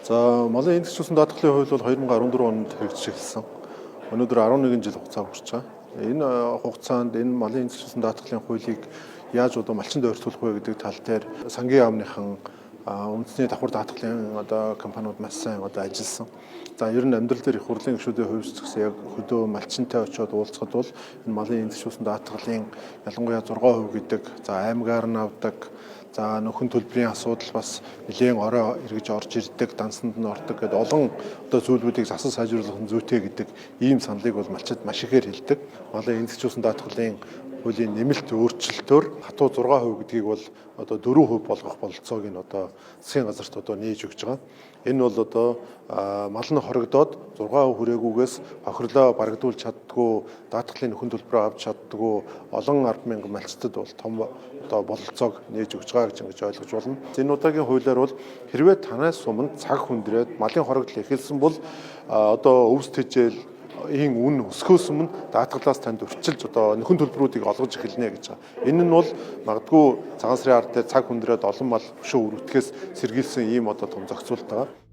За, малын эндэгцлүүлсэн даатгалын хууль бол 2014 онд хэрэгжиж эхэлсэн. Өнөөдөр 11 жил хугацаа хүрч байгаа. Энэ хугацаанд энэ малын эндэгцлүүлсэн даатгалын хуулийг яаж одоо малчинд ойртуулах вэ гэдэг тал дээр сангийн яамныхан, үндэсний давхар даатгалын одоо компаниуд маш сайн одоо ажилласан. За, ер нь амьдрал дээр их хурлын гишүүдийн хувьд ч гэсэн яг хөдөө малчинтай очиод уулзахад бол энэ малын эндэгцлүүлсэн даатгалын ялангуяа 6% гэдэг, за, аймгаар нь авдаг, за, нөхөн төлбөрийн асуудал бас нэлээн орой эргэж орж ирдэг, дансанд нь ордог гэдэг олон одоо зүйлүүдийг засан сайжруулах нь зүйтэй гэдэг ийм саналыг бол малчид маш ихээр хэлдэг. Малын эндэгцлүүлсэн даатгалын хуулийн нэмэлт өөрчлөлтөөр хатуу 6% гэдгийг бол одоо 4% болгох бололцоог нь одоо засгийн газарт одоо нээж өгч байгаа. Энэ бол одоо мал нь хорогдоод 6% хүрээгүйгээс хохирлоо барагдуулж чаддгүй, даатгалын нөхөн төлбөрөө авч чаддгүй олон 10 мянган малчтад бол том одоо бололцоог нээж өгч байгаа гэж ингэж ойлгож байна. Энэ удаагийн хуулиар бол хэрвээ танай суманд цаг хүндрээд малын хорогдол эхэлсэн бол одоо өвс тэжээл ийн үн өсгөөс өмнө даатгалаас танд урьдчилж одоо нөхөн төлбөрүүдийг олгож эхэлнэ гэж байгаа. Энэ нь бол магадгүй цагаан сарын ард дээр цаг хүндрээд олон мал өшөө өрөвдөхөөс сэргийлсэн ийм одоо том зохицуулалт байгаа.